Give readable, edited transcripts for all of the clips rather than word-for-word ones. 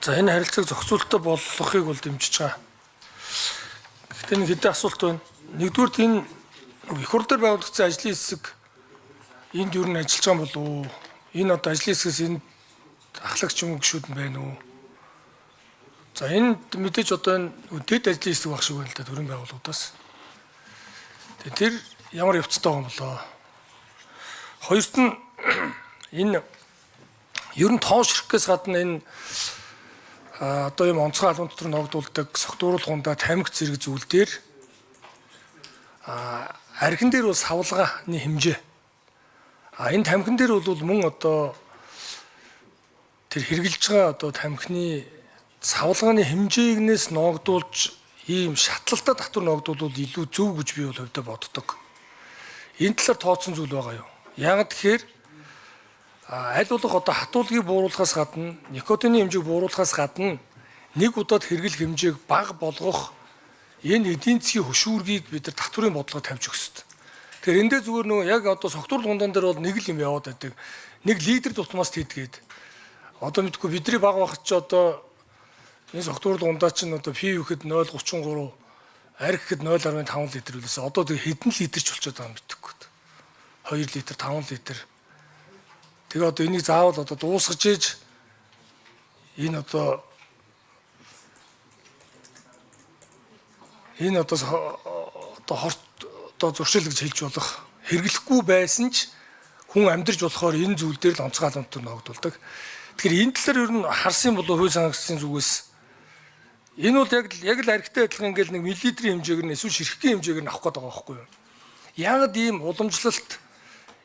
За, энэ харилцааг зохицуулттай болгохыг бол дэмжиж байгаа. Гэхдээ нэг хэдэн асуулт байна. Нэгдүгээрт, энэ их хурл дээр байгуулагдсан ажлын хэсэг энд юу н ажиллаж байгаа юм болов уу? Энэ одоо ажлын хэсгээс энд ахлагч юм гişүүд нь байна уу? За, энд мэдээж одоо энэ дэд ажлын хэсэг байх шиг байна л да, төрийн байгууллагуудаас. Тэгээ тэр ямар явцтай байгаа юм болоо? Хоёрт нь, энэ ер нь тоон ширхгээс гадна энэ одоо юм онцгой албан дотор ногдуулдаг согтууруулгундаа тамхи зэрэг зүйл дээр, архин дээр бол савлгааны хэмжээ. А энэ тамхин дээр бол мөн одоо тэр хэрэгжилж байгаа одоо тамхины савлгааны хэмжээгнээс ноогдуулж, ийм шатлалтай татвар ноогдуулвал илүү зөв гэж би бол хувьдаа боддог. Энэ талаар тооцсон зүйл байгаа юу? Яагаад тэгэхээр аль болох одоо хатуулгийг бууруулахаас гадна, никотины хэмжээг бууруулахаас гадна нэг удаад хэрэглэх хэмжээг бага болгох энэ эдийн засгийн хөшүүргийг бид нар татврын бодлого тавьж өгөх ёстой. Тэгэхээр энэ дээр зүгээр нөгөө яг одоо согтуур гундаан дээр бол нэг л юм яваад байдаг. 1 литр тутмаас тийдгээд одоо мэдгүй, бидний бага багт чи одоо энэ согтуур гундаа чинь одоо пив ихэд 0.33, арх ихэд 0.5 литр үлээсэн. Одоо тэг хэдэн литр ч болчиход байгаа юм мэдэхгүй. 2 литр, 5 литр. Тэгээ одоо энийг заавал одоо дуусгаж ээж энэ одоо хорт одоо зуршил гэж хэлж болох, хэрэглэхгүй байсан ч хүн амьдарч болохоор энэ зүйл дээр л онцгой албан төр ногдуулдаг. Тэгэхээр энэ талаар ер нь харсан болов хууль санхүүгийн зүгээс энэ бол яг л архитай адилхан ингээл 1 миллилитрийн хэмжээгээр нь эсвэл ширхгийн хэмжээгээр нь авах гээд байгаа байхгүй юу? Яагаад ийм уламжлалт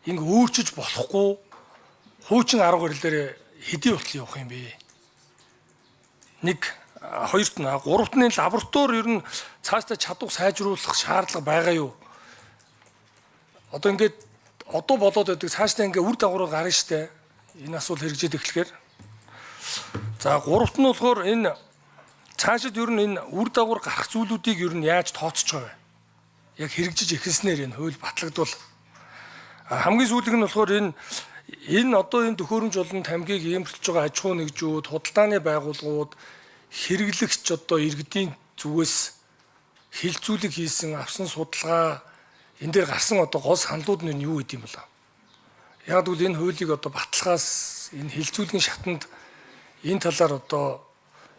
ингэ өөрчилж болохгүй хуучин арга барилаар хэдий болтол явах юм бэ? Нэг, хоёрт нь, гуравт нь, лаборатори ер нь цаашдаа чадвар сайжруулах шаардлага байгаа юу? Одоо ингээд одоо болоод байдаг, цаашдаа ингээ үр дагавар гарна штэ. Энэ асуудал хэрэгжээд эхлэхээр. За, гуравт нь болохоор энэ цаашид ер нь энэ үр дагавар гарах зүйлүүдийг ер нь яаж тооцож байгаа вэ? Яг хэрэгжиж эхэлснээр энэ хууль батлагдвал, хамгийн сүүлийнх нь болохоор энэ одоо энэ төхөөрөмж болон тамхиг импортлож байгаа аж ахуй нэгжүүд, худалдааны байгууллагууд, хэрэглэгч одоо иргэдийн зүгээс хэлцүүлэг хийсэн, авсан судалгаа, энэ дээр гарсан одоо гол саналууд нь юу гэдэг юм бол? Яг гэвэл энэ хуулийг одоо баталгаас энэ хэлцүүлгийн шатанд энэ талаар одоо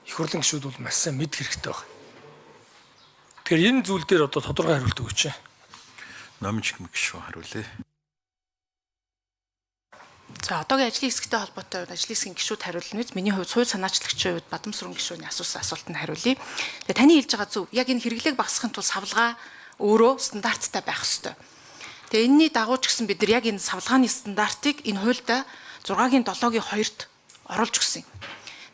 их хурлын гишүүд бол маш сайн мэдэх хэрэгтэй байна. Тэгэхээр энэ зүйл дээр одоо тодорхой хариулт өгөөч. Номинч гишүүн хариулъя. За, одоогийн ажлын хэсэгтэй холбоотой ажлын хэсгийн гишүүд хариулна биз? Миний хувьд хууль санаачлагчийн хувьд Бадамсрын гишүүний асуусан асуултанд хариулъя. Тэгээ таны хэлж байгаа зөв. Яг энэ хэрэглээг багасгахын тулд савлгаа өөрөө стандарттай байх ёстой. Тэгээ энэний дагуу ч гэсэн бид нар яг энэ савлгааны стандартыг энэ хуульдаа 6-гийн 7-гийн 2-т оруулж өгсөн юм.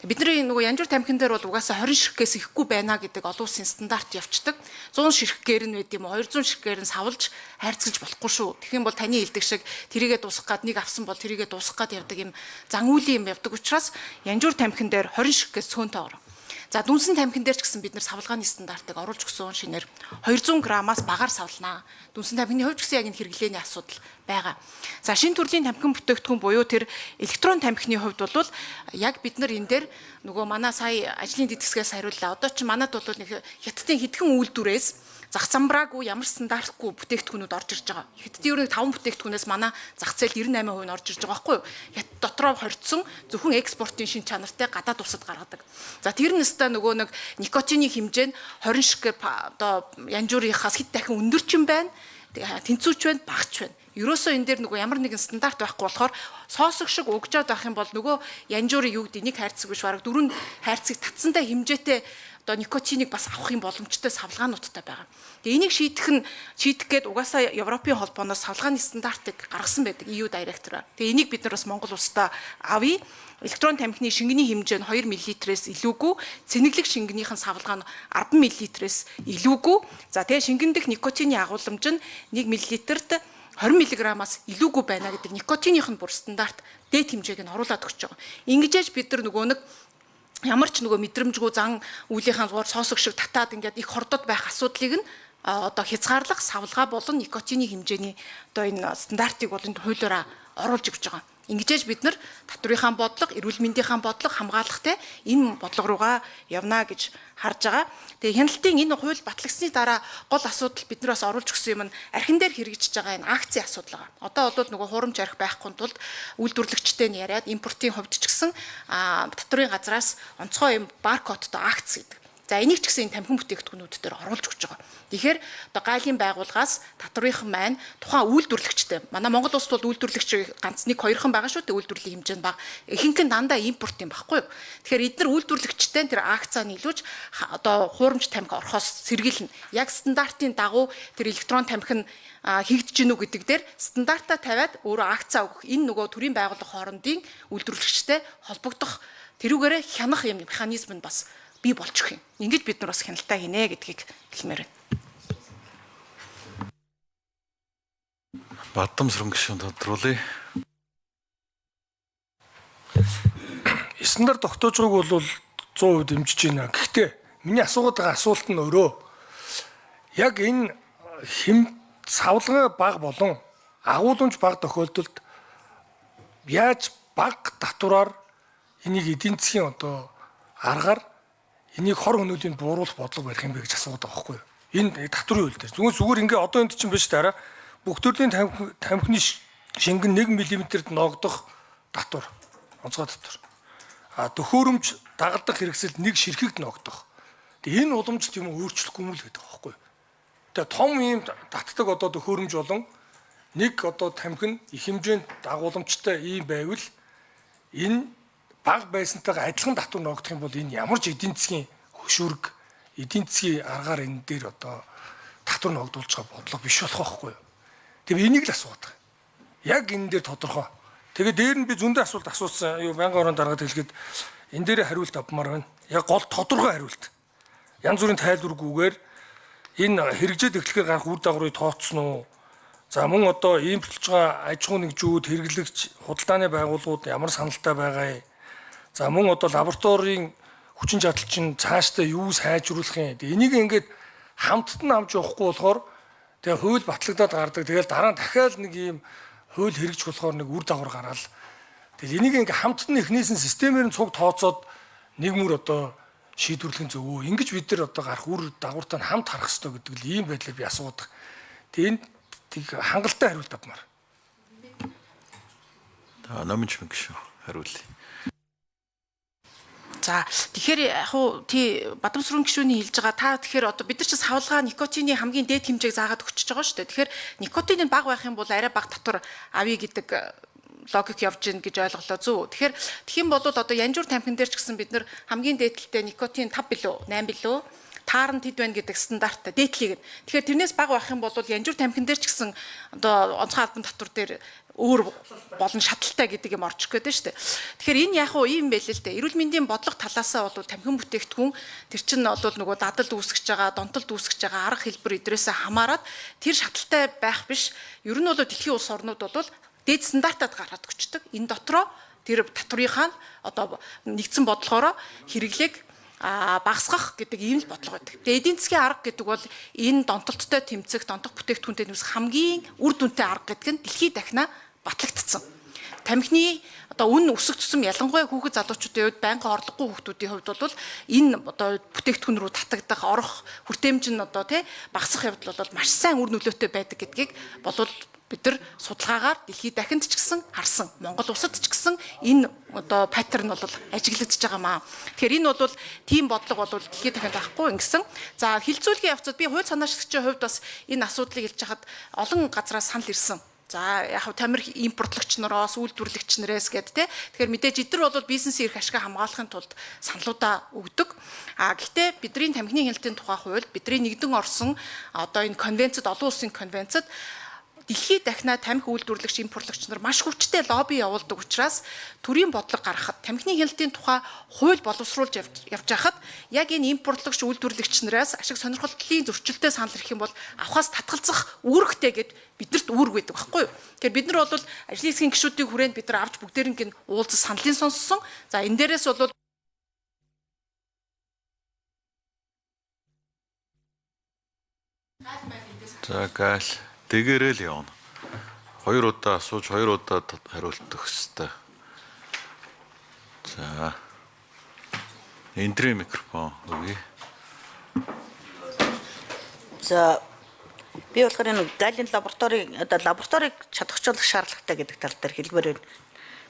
Бидний нөгөө янжуур тамхин дээр бол угаасаа 20 ширхгээс ихгүй байна гэдэг олон улсын стандарт явцдаг. 100 ширхгээр нь байд юм уу, 200 ширхгээр нь савлж хайрцаглаж болохгүй шүү. Тэгэх юм бол таны хэлдэг шиг тэрийгэ дуусгах гад нэг авсан бол тэрийгэ дуусгах гад явдаг юм, зан үйлийн юм явдаг учраас янжуур тамхин дээр 20 ширхгээс цөөн тоогоор. За, дүнсэн тамхин дээр ч гэсэн бид нар савлгааны стандартыг оруулж өгсөн, шинээр 200 граммаас багаар савлнаа. Дүнсэн тамхины хувьд ч гэсэн яг энэ хэрэглээний асуудал байгаа. За, шинэ төрлийн тамхин бүтээгдэхүүн буюу тэр электрон тамхины хувьд бол яг бид нар энэ дээр нөгөө манай сая ажлын дэд хэсгээс хариуллаа. Одоо чи манад бол нэг хятадын хэдхэн үйлдвэрээс зах замбраагүй, ямар стандартгүй бүтээгдэхүүнүүд орж ирж байгаа. Хятадын ер нь 5 бүтээгдэхүүнээс манай зах зээлд 98% нь орж ирж байгаа байхгүй юу? Хятад дотроо хорцсон, зөвхөн экспортын шин чанартай гадаад улсад гаргадаг. За, тэр нь өстой нөгөө нэг никотины хэмжээ нь 20 шиг одоо янжуурынхаас хэд дахин өндөр ч юм байна. Тэнцүүч байна, багч байна. Ерөөсөө энэ дээр нөгөө ямар нэгэн стандарт байхгүй болохоор соосог шиг угжаад байх юм бол нөгөө янжуурын юу гэдэг нэг хайрцаг биш, бараг дөрөв хайрцаг татсантай хэмжээтэй одоо никотиныг бас авах юм боломжтой савлгаануудтай байгаа. Тэгээ энийг шийдэх нь шийдэх гээд угаасаа Европын холбооноос савлгааны стандартыг гаргасан байдаг, EU directive. Тэгээ энийг бид нар бас Монгол улсдаа авъя. Электрон тамхины шингэний хэмжээ нь 2 мл-ээс илүүгүй, цэнэглэх шингэнийх нь савлгаа нь 10 мл-ээс илүүгүй. За, тэгээ шингэн дэх никотины агуулмж нь 1 мл-т 20 мг-аас илүүгүй байна гэдэг никотиных нь бүр стандарт дээд хэмжээг нь оруулаад өгч байгаа. Ингэж ээж бид нар нөгөө нэг ямар ч нөгөө мэдрэмжгүй зан үйлийнхаа зугаар соосог шиг татаад ингээд их хордод байх асуудлыг нь одоо хязгаарлах савлгаа болон никотины хэмжээний одоо энэ стандартыг бол энэ хуулиараа оруулж өгч байгаа. Ингэжээж бид нар татврынхаа бодлого, эрүүл мэндийнхаа бодлого хамгаалахтай энэ бодлого руугаа явна гэж харж байгаа. Тэгээ хяналтын энэ хууль батлагдсны дараа гол асуудал бид нар бас оруулж өгсөн юм нь архин дээр хэрэгжиж байгаа энэ акцийн асуудал байгаа. Одоо бол нөгөө хуурамч арх байхгүй тулд үйлдвэрлэгчтэй нь яриад импортын хувьд ч гэсэн татврын газраас онцгой юм баркодтой акц гэдэг. За энийг ч гэсэн энэ тамхин бүтээгдэхүүнүүд дээр оруулж өгч байгаа. Тэгэхээр одоо гайлын байгууллагаас татврынхан маань тухайн үйлдвэрлэгчтэй манай Монгол улсд бол үйлдвэрлэгч ганц нэг хоёрхан байгаа шүү дээ, үйлдвэрлэлийн хэмжээ нь бага. Ихэнх нь дандаа импорт юм багхгүй юу. Тэгэхээр эдгээр үйлдвэрлэгчтэй тэр акцаа нийлүүлж одоо хуурамч тамхи орохоос сэргийлнэ. Яг стандартын дагуу тэр электрон тамхи нь хийгдэж гинүү гэдэг дээр стандартаа тавиад өөрөө акцаа өгөх энэ нөгөө төрийн байгууллага хоорондын үйлдвэрлэгчтэй холбогдох тэрүүгээрээ хянах юм механизм нь бас бий болж өгөх юм. Ингэж бид нар бас хяналтаа хийнэ гэдгийг хэлмээр байна. Бадам сүрэн гишүүн тодруулъя. Стандарт тогтоож байгааг бол 100% дэмжиж байна. Гэхдээ миний асуугаад байгаа асуулт нь өөрөө яг энэ хэм савлгаа бага болон агуулмж бага тохиолдолд яаж бага татвараар энийг эдийн засгийн одоо аргаар энийг хор хөнөөдийг бууруулах бодлого барих юм бэ гэж асуугаад байгаа байхгүй юу? Энэ татврын үйл дээр. Зүгээр ингээ одоо энд чинь биш дараа бүх төрлийн тамхины шингэн 1 мм-д ноогдох татвар, онцгой татвар. А төхөөрөмж дагалдах хэрэгсэлд нэг ширхэгт ноогдох. Тэгээ энэ уламжлалт юм өөрчлөхгүй юм л гэдэг байгаа байхгүй юу? Тэгээ том ийм татдаг одоо төхөөрөмж болон нэг одоо тамхи нь их хэмжээнд дагууламжтай ийм байвал энэ бага байсантайгаа адилхан татвар ноогдох юм бол энэ ямар ч эдийн засгийн хөшүүрэг, эдийн засгийн аргаар энэ дээр одоо татвар ноогдуулж байгаа бодлого биш болох байхгүй юу? Тэгээ энийг л асууад байгаа. Яг энэ дээр тодорхой. Тэгээ дээр нь би зөндөө асуулт асуусан. Юу байнгын орон даргаад хэлэхэд энэ дээр хариулт авмаар байна. Яг гол тодорхой хариулт. Янз бүрийн тайлбаргүйгээр энэ хэрэгжээд эхлэхээр гарах үр дагаврыг тооцсон уу? За мөн одоо импортлж байгаа аж ахуйн нэгжүүд, хэрэглэгч, худалдааны байгууллагууд ямар саналтай байгаа юм? За мөн одоо лабораторийн хүчин чадал чинь цаашдаа юу сайжруулах юм? Тэгээ энийг ингээд хамтд нь авч явахгүй болохоор тэгээ хууль батлагдаад гардаг. Тэгэл дараа нь дахиад нэг ийм хууль хэрэгжих болохоор нэг үр дагавар гараал. Тэгэл энийг ингээд хамтд нь эхнээс нь системээр нь цуг тооцоод нэг мөр одоо шийдвэрлэх нь зөв үү? Ингэж бид нар одоо гарах үр дагавартай нь хамт харах ёстой гэдэг л ийм байдлаар би асуудаг. Тэгээ энд тэг хангалттай хариулт авмаар. За номинч мэн гişүү хариулъя. За тэгэхээр яг хуу тий Бадамсрын гишүүний хэлж байгаа та тэгэхээр одоо бид нар чи савлгаа никотины хамгийн дээд хэмжээг заагаад өгчөж байгаа шүү дээ. Тэгэхээр никотин нь бага байх юм бол арай бага татвар авъя гэдэг логик явж гин гэж ойлголоо зү. Тэгэхээр тэгэх юм бол одоо янжуур тамхин дээр ч гэсэн бид нар хамгийн дээдэлтэй никотин 5 билүү 8 билүү таар нь тэд байна гэдэг стандарттай дээдлийг нь. Тэгэхээр тэрнээс бага байх юм бол янжуур тамхин дээр ч гэсэн одоо онцгой албан татвар дээр өөр болон шаталтай гэдэг юм орчих гээд байна шүү дээ. Тэгэхээр энэ яг уу ийм байл л дээ. Эрүүл мэндийн бодлого талаасаа бол тамхин бүтээгдэхүүн тэр чинь бол нөгөө дадалд үүсгэж байгаа, донтолд үүсгэж байгаа арга хэлбэр эдрээсээ хамаарат тэр шаталтай байх биш. Ер нь бол дэлхийн улс орнууд бол дээд стандартад гаргаад өчтдөг. Энэ дотроо тэр татврынхаа одоо нэгдсэн бодлогоороо хэрэглээг багасгах гэдэг ийм л бодлого байдаг. Тэгээ эдийн засгийн арга гэдэг бол энэ донтолттой тэмцэх, донтох бүтээгдэхүүнтэй нэмсэх хамгийн үр дүнтэй арга гэдэг нь дэлхийд дахина батлагдсан. Тамхины одоо үн өсөх тусам ялангуяа хүүхэд залуучуудын хувьд байнгын орлогогүй хүүхдүүдийн хувьд бол энэ одоо бүтээгдэхүүн рүү татагдах, орох хүртээмж нь одоо тий багасах явдал бол маш сайн үр нөлөөтэй байдаг гэдгийг болвол бид нар судалгаагаар дэлхийд дахинд ч гэсэн харсан. Монгол улсад ч гэсэн энэ одоо паттерн бол ажиглагдаж байгаа маа. Тэгэхээр энэ бол тийм бодлого бол дэлхийд дахинд байхгүй ингэсэн. За хилцүүлгийн явцад би хууль санаачлагчийн хувьд бас энэ асуудлыг хэлж хахад олон газраас санал ирсэн. За яг хав тамир импортлогч нараас, үйлдвэрлэгч нараас гэд тэ. Тэгэхээр мэдээж эдгээр бол бизнесийн эрх ашгаа хамгаалахын тулд саналуудаа өгдөг. А гэхдээ бидний тамхины хяналтын тухай хууль, бидний нэгдэн орсон одоо энэ конвенцэд, олон улсын конвенцэд дэлхийд дахина тамхи үйлдвэрлэгч, импортлогч нар маш хүчтэй лобби явуулдаг учраас төрийн бодлого гаргахад тамхины хяналтын тухай хууль боловсруулж явж байхад яг энэ импортлогч, үйлдвэрлэгч нараас ашиг сонирхолтой зөрчилтэй санал ирэх юм бол авахаас татгалзах үүрэгтэй гэд биднэрт үүрэг байдаг байхгүй юу. Тэгэхээр бид нар бол ажлын хэсгийн гишүүдийн хүрээнд бид нар авч бүгдээринг нь уулзах саналын сонссон. За энэ дээрээс бол За гаал дэгэрэл явна. Хоёр удаа асууж, хоёр удаа хариулт өгөх ёстой. За. Эндрийн микрофон өгье. За, би болохоор энэ галын лабораторийг, одоо лабораторийг чадахжуулах шаардлагатай гэдэг тал дээр хэлмээр байна.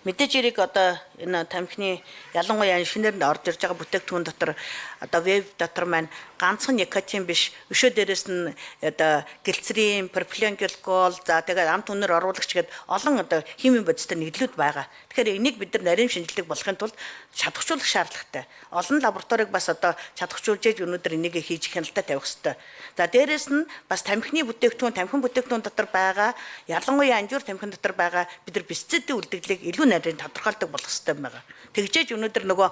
Мэдээж хэрэг одоо энэ тамхины, ялангуяа шинээр нь орж ирж байгаа бүтээгдэхүүн дотор, одоо веб дотор маань ганцхан никотин биш, өшөө дээрээс нь одоо глицерин, пропиленгликол, за тэгээд амт үнэр оруулагч гээд олон одоо химийн бодистой нэгдлүүд байгаа. Тэгэхээр энийг бид нар нарийн шинжилдэг болохын тулд чадахжуулах шаардлагатай. Олон лабораторийг бас одоо чадахжуулж ээж өнөөдөр энийг хийж хяналтаа тавих хэрэгтэй. За, дээрээс нь бас тамхины бүтээгдэхүүн, тамхин бүтээгдэхүүн дотор байгаа, ялангуяа анжуур тамхин дотор байгаа бид нар пестицидийн үлдэгдлийг илүү нарийн тодорхойлдог болох хэрэгтэй байгаа. Тэгжээж өнөөдөр нөгөө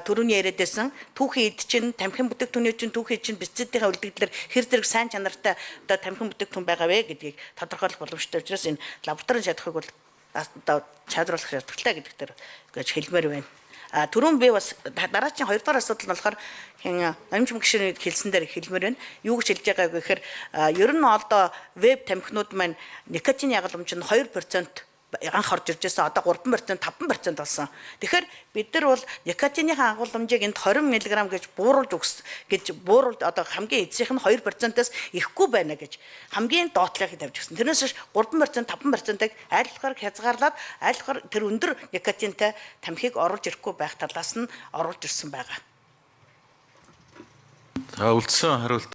түрүүний яриад байсан түүхийн эд чинь, тамхин бүтээгдэхүүний чинь түүхийн эд чинь пестицидийн үлдэгдлэр хэр зэрэг сайн чанартай одоо тамхин бүтээгдэхүүн байгаа вэ гэдгийг тодорхойлох боломжтой учраас энэ лабораторийн чадахыг бол одоо чадруулах шаардлагатай гэдэг дээр гэж хэлмээр байна. А түрүүн би бас дараагийн хоёрдугаар асуудал нь болохоор хин намж мгшин хэлсэн дээр хэлмээр байна. Юу гэж хэлж байгааг гэхээр ер нь одоо веб тамхинууд маань никотины ягаламж нь 2% анх орж ирж байсан, одоо 3%, 5% болсон. Тэгэхээр бид нар бол никотиныхаа агуулмжийг энд 20 мг гэж бууруулж өгс гэж бууруулж, одоо хамгийн эцсийнх нь 2%-аас ихгүй байна гэж хамгийн доотлохыг тавьж гисэн. Тэрнээс хойш 3%, 5%-ыг аль болохоор хязгаарлаад, аль болохоор тэр өндөр никотинтай тамхиг оруулж ирэхгүй байх талаас нь оруулж ирсэн байгаа. За, үлдсэн хариулт